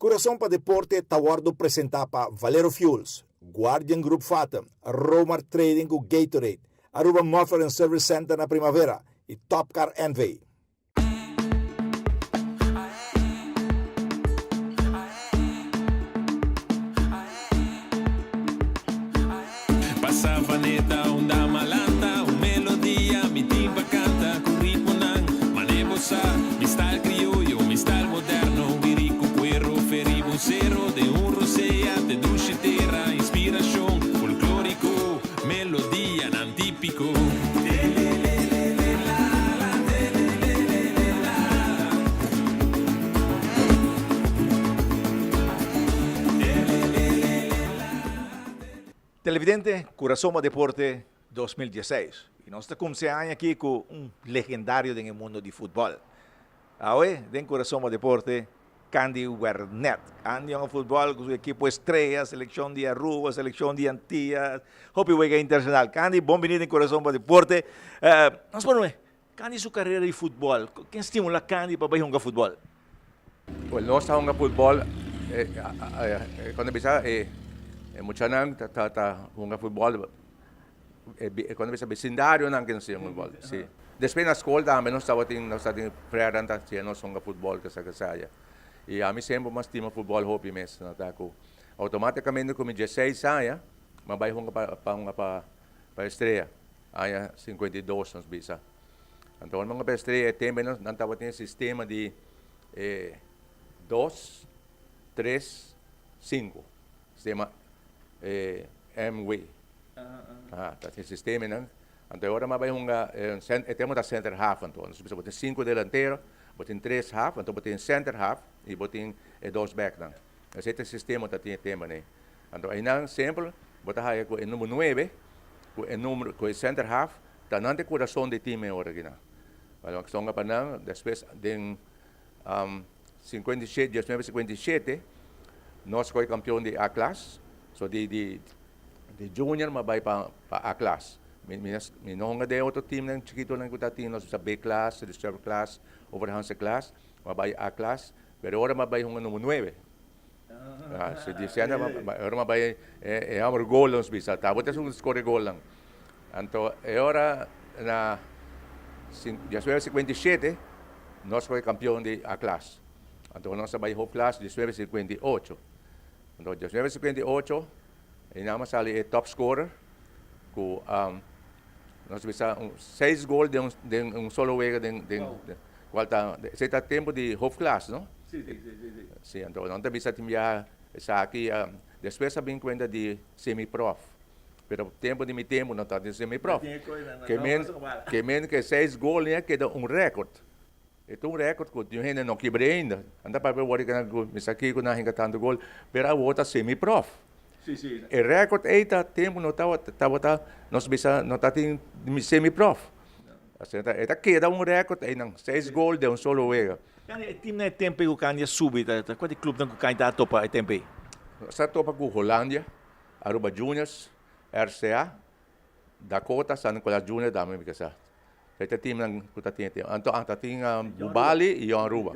Kurason pa Deporte ta wòrdu presentá pa Valero Fuels, Guardian Group Fatum, Romar Trading ku Gatorade, Aruba Muffler and Service Center na Primavera i Top Car NV. Televidente, Curason pa Deporte 2016. Y nos ta cumse aña aki cu un legendario den e mundo di futbol. Awe, den Curason pa Deporte, Candy Wernet. Candy hunga futbol cu su ekipo Estrella, seleccion di Aruba, seleccion di Antillas, hopi wega internacional. Candy, bon bini den Curason pa Deporte. Nos pone, Candy su carera di futbol, ken stimula Candy pa bay hunga futbol? Well, nos ta hunga futbol, cuando bisa e muchanan ta hunga futbol, Cuando bisa vecindarionan ke nos hacía futbol, si. Despues na school tambe nos tabatin, nos tabatin frernan ta hacia nos hunga futbol kesa kesaya. Y ami semper m'a stima futbol hopi mes, no ta cu automaticamente cu mi dieseis aña m'a bay hunga pa pa hunga pa pa Estrella, aña 52 nos bisa. Anto ora mi hunga pa Estrella e tempo nan nan tabatin e sistema di e dos, tres, cinco, sistema e MW. Ah, ta tin sistemanan. Anto e ora m'a bai hunga e tempo ta center half anto. Nos bisa bo tin sinku delantero, bo tin tres half, anto bo tin center half i bo tin e dos backnan. Esei ta e sistema ta tin e tempo nei. Anto einan simpel bo ta haya ku e number nuebe ku e number ku e center half ta nan ta e kurason di team e ora kinan. Pasobra songa pa nan despues den 57, 1957 nos koe kampion di A-klas, so di di di junior m'a bai pa pa A-klas. Mi mi mi no hunga den otro teamnan chikitonan ku ta tin nos bisa B-klas, reserve klas, overhandse klas, m'a bai A-klas, pero ora m'a bai hunga number nuebe. Ah, si di sende ora m'a bai e hammer gol nos bisa, tabata esun score golnan. Anto e ora na 1957 nos koe kampion di A-klas. Anto nos a bai hoofdklas 1958. Anto 1958 e nan a sali e top scorer ku nos bisa un seis gol den un den un solo wega den den kual ta esei ta tempo di hoofdklas no? Si si si si. Si anto nan ta bisa tin biaha esaki despues a bin kuenta di semi prof pero tempo di mi tempo no tabatin semi prof ke men ke men ke seis gol a keda un record. E ta un record cu tin hende no kibra ainda. Nan ta papia worde cu nan cu mi sa kico nan hinca tanto gol, pero awor ta semi prof. Sí, sí. E record ey ta tempo no tabata, tabata nos bisa no ta tin semi prof. Asina ta, e ta keda un record ey nan, seis gol den un solo wega. Candy, e team nan e tempo ey cu Candy a subi ta, ta cual clubnan cu Candy ta a topa e tempo ey? Nos a topa cu Hollandia, Aruba Juniors, RCA, Dakota, San Nicolas Junior dame mi kesa. E ta teamnan ku ta tin e team. Anto ta tin Bubali i Jong Aruba.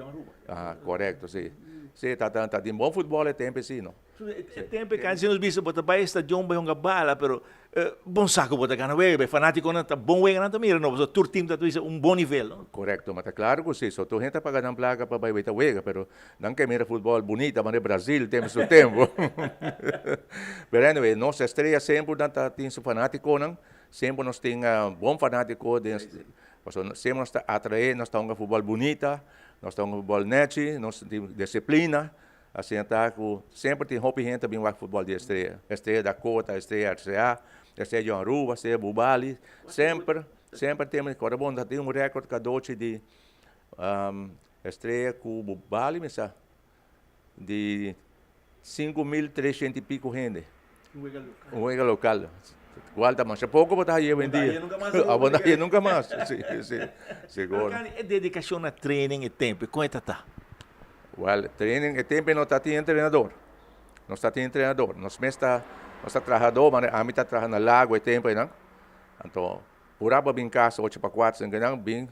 Aha, korekto, si. Si, ta ta tin bon futbòl e tempu esei no. E tempu e kansi nos bisa bo ta bai e stadion bai hunga bala pero bon sa ku bo ta gana wega e fanatikonan ta bon wega nan ta mira no pasobra tur team ta bisa un bon nivel no. Korekto, ma ta klaro ku si. So tur hende ta paga nan plaka pa bai weta wega pero nan ke mira futbòl bunita manera Brazil tempu su tempu. Pero anyway nos Estrella semper nan ta tin su fanatikonan. Semper nos tin bon fanatico den pasobra semper nos ta atrae, nos ta hunga futbol bunita, nos ta hunga futbol nechi, nos tin disciplina, asina ta cu semper tin hopi hende ta bin wak futbol di Estrella, Estrella Dakota, Estrella RCA, Estrella Jong Aruba, Estrella Bubali, semper, semper tin, ora bo ta tin un record cadochi di Estrella cu Bubali mi sa di 5300 y pico hende. Un wega local. Cual ta masha poco bo ta haye hoy en dia. Abo no ta haye nunca mas. Si, si, seguro. E dedicacion na training e tempo, con e ta ta? Well, training e tempo no ta tin entrenador. Nos ta tin entrenador. Nos mes ta, nos ta trahador, manera ami ta traha na Lago e tempo einan. Anto, pura bo bin casa ocho pa cuatro, nan bin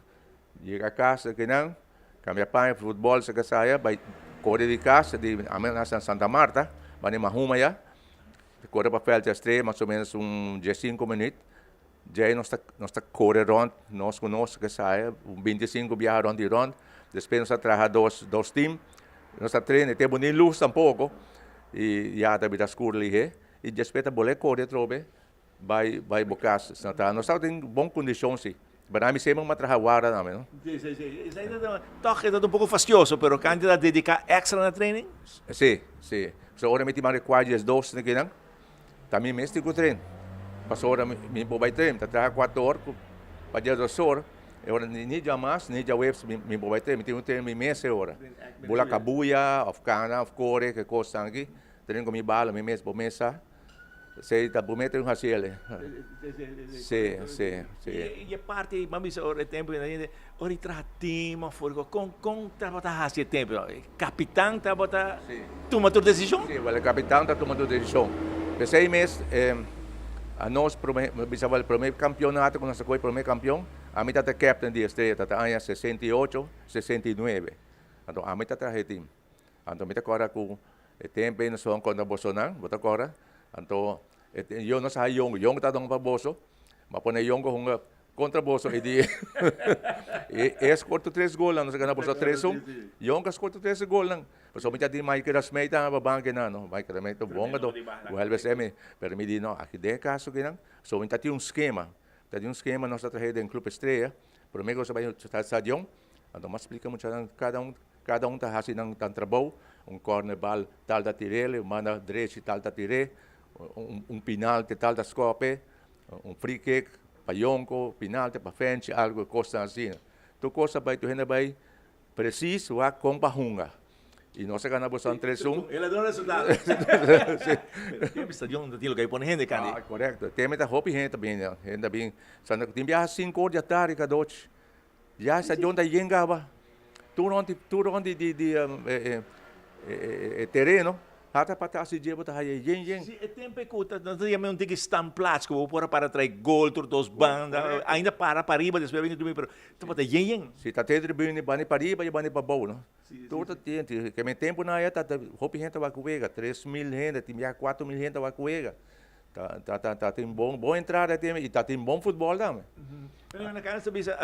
Yega cas aki nan, cambia paña, futbol sa ke saya, bay Kore di kas, di ami a nase na Santa Marta, bani Mahuma ya. Kore pa Veld Estrella mas o menos un diesinco minuut. Djei nos ta nos ta kore rond, nos ku nos ke sa un bintisinco biaha rond i rond. Despues nos ta traha dos dos team. Nos ta train, e tempo ni lus tampoco i ya ta bira skur lihé. I despues ta bolbe kore atrobe Bai bai bo cas na ta nos tabata den bon condicion si pero ami semper a traha warda tambe no. Si si si esei ta toch e ta un poco fastioso pero canti ta dedica extra na training? Si si so ora mi tin manda cuatro dies dos na kinan ta mi mes tin cu train pasobra ora mi por bai train mi ta traha cuatro or pa dies dos or e ora ni djamas ni djaweps mi por bai train mi tin cu train mi mes e ora bula cabuya of cana of core ke cosnan aki train cu mi bala mi mes bo mes sa. Esei ta promé ta un hasi el. Sí, sí, sí. I e parti, m'a bisa ora e tempu ora i traha team of for kon kon tabata hasi e tempu? E kapitan tabata tuma tur desishon? Sí, wèl e kapitan ta tuma tur desishon. P'esei mes anos promé, mi bisa wèl promé kampionato ku nos a kohe promé kampion, ami tabata captain di Estrella, tabata aña 68, 69. Anto ami ta traha e team. Anto mi ta kòrda ku e tempu ei nos a konta bosonan, bo ta kòrda? Anto e yo no sa yongo, yongo ta don pa boso, mi a pone yongo hunga kontra boso e dia e e a skor tur tres golnan, nos a gana boso tres un, yongo a skor tur tres golnan, pasobra mi ta tin Mike Rasmey tambe pa banki nan no, Mike Rasmey ta bon hungadó, wèl esei mi, pero mi di no, aki den e kaso akinan, so mi ta tin un skema, ta tin un skema nos ta traha den Club Estrella, prome ku nos a bai stadion, anto mi a splika muchanan kada un. Kada un ta hasi nan tan trabou, un corner bal tal ta tir'el, un banda drechi tal ta tir'é, un pinalte tal ta skòp'e, un free kick pa Yonko, pinalte pa Fenchi, algu kosnan asina. Tur kos a bai, tur hende a bai presis wak kon pa hunga. I nos a gana boso 3-1. El a duna resultado. Sí. Pero tempo stadion ta tin loke pone hende kandi. Ah, korekto. Tempo ta hopi hende ta bini. Hende ta bini. Santa tin biaha sinku or di atardi kadochi. Ya stadion ta yen gaba. Tur rond di tur rond di di di e tereno hasta patras di dje bo ta haya yen yen. Si e tempo e ku ta nan ta yama un tiki standplaats ku bo por a para trae gol tur dos banda ainda para pariba despues a bini tribune pero tabata yen yen. Si ta te tribune banda pariba y banda pabou no. Tur ta yen ke men tempo nan aya ta hopi hende ta wak wega 3000 hende tin biaha 4000 hende ta wak wega. Ta ta ta ta tin bon bon entrada tin y ta tin bon futbol tambe. Pero na Candia ta bisa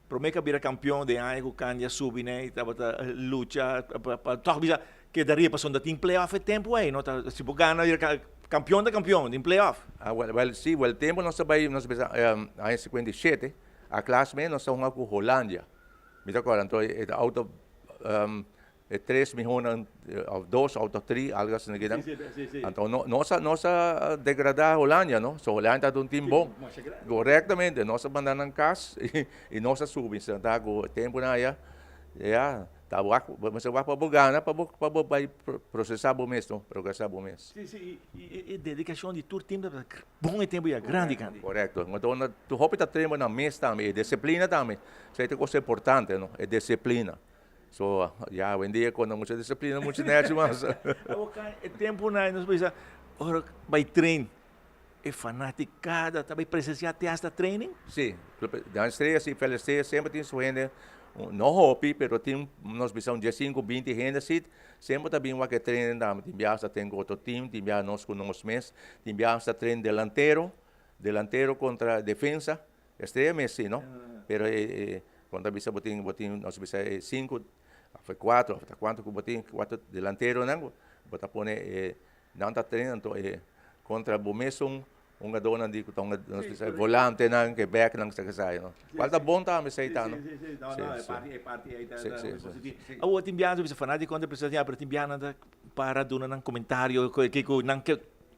prome cu a bira campeon den aña cu Candia subi ne y tabata lucha pa pa toch bisa kedaria pasobra ta tin playoff e tempo ey no ta si bo gana bira campeon ta campeon tin playoff. Ah wel wel si wel tempo nos ta bay nos ta bisa aña 57 a klas mes nos ta hunga cu Hollandia mi ta acorda anto e ta auto E tres mihonan of dos out of three algo asina kinan. Anto no nos a nos a degrada Hollandia no. So Hollandia ta un team bon. Correctamente nos a manda nan cas y nos a subi. So ta cu temponan aya ya ta wak bo mester wak pa bo gana pa bo pa bo bay procesa bo mes no progresa bo mes. Si si y e dedicacion di tur team tabata bon e tempo ya grandi grandi. Correcto. Anto tur hopi ta train bo nan mes tambe e disciplina tambe. Esey ta cosa importante no e disciplina. So, ya, awendia con mucha disciplina, mucha nechi mas. Awor ka e temponan nos bisa ora bai train, e fanaticada ta bai presencia te hasta training? Si, Dan Estrella si, Fel Estrella semper tin su hende, no hopi, pero tin nos bisa un diesinco, binti hende si, semper ta bin wak e training tambe, tin biaha ta train cu otro team, tin biaha nos cu nos mes, tin biaha ta train delantero, delantero contra defensa, Estrella mes si no, pero e con ta bisa bo tin bo tin nos bisa e cinco of e cuatro of ta cuanto cu bo tin cuatro delanteronan bo ta pone e nan ta train anto e contra bo mesun hungadornan di cu ta hunga nos bisa e volantenan ke backnan sa kesaya no. Cual ta bon tambe esey ta no. Si si no no e parti e parti ey ta positivo. Awor tin biaha nos bisa fanatico ta presta pero tin biaha nan ta para duna nan comentario kico nan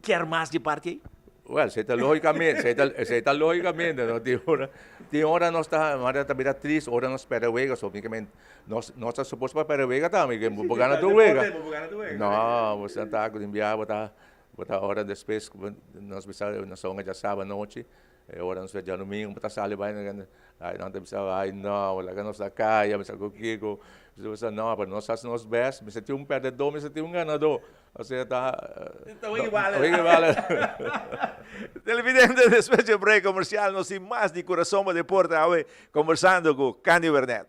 Kier mas di parti ei? Well, esei ta logicamente, esei ta, esei ta logicamente, no? Tin ora, tin ora nos ta, mara ta bira trist ora nos perde wega, so únicamente nos, nos ta supuesto pa perde wega tambe, ke bo gana tur wega. No, bo sa ta ku tin biaha bo ta, bo ta ora despues ku nos bisa nos a hunga djasaba anochi, e ora nos djadumingu bo ta sali bai ai nan ta bisa ai no, bo laga nos na kaya, mi sa ku kiko, mi sa no, pero nos hasi nos best, mester tin un perdedó, mester tin un ganadó. Osea ta. Ta wiki bale. Wiki bale. Televidente, despues di e break comercial nos tin mas di Curason pa Deporte awe conversando cu Candy Wernet.